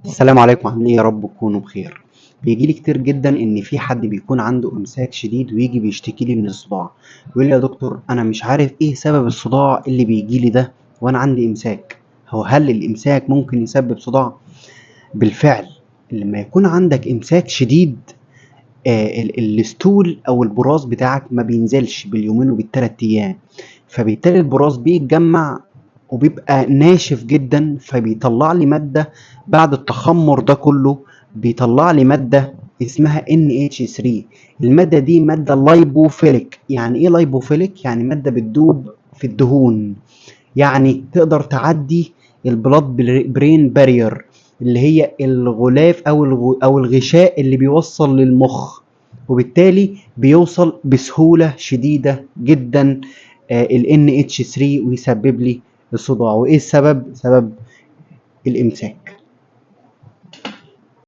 السلام عليكم، عاملين ايه؟ يا رب تكونوا بخير. بيجي لي كتير جدا ان في حد بيكون عنده امساك شديد ويجي بيشتكي لي من الصداع، ويقول لي يا دكتور انا مش عارف ايه سبب الصداع اللي بيجي لي ده وانا عندي امساك. هو هل الامساك ممكن يسبب صداع؟ بالفعل لما يكون عندك امساك شديد ال stool او البراز بتاعك ما بينزلش باليومين وبالتلات ايام، فبالتالي البراز بيتجمع وبيبقى ناشف جدا، فبيطلع لي مادة بعد التخمر ده كله، بيطلع لي مادة اسمها NH3. المادة دي مادة lipophilic. يعني ايه lipophilic؟ يعني مادة بتدوب في الدهون، يعني تقدر تعدي ال blood brain barrier اللي هي الغلاف او الغشاء اللي بيوصل للمخ، وبالتالي بيوصل بسهولة شديدة جدا ال NH3 ويسبب لي الصداع. وايه السبب؟ سبب الامساك.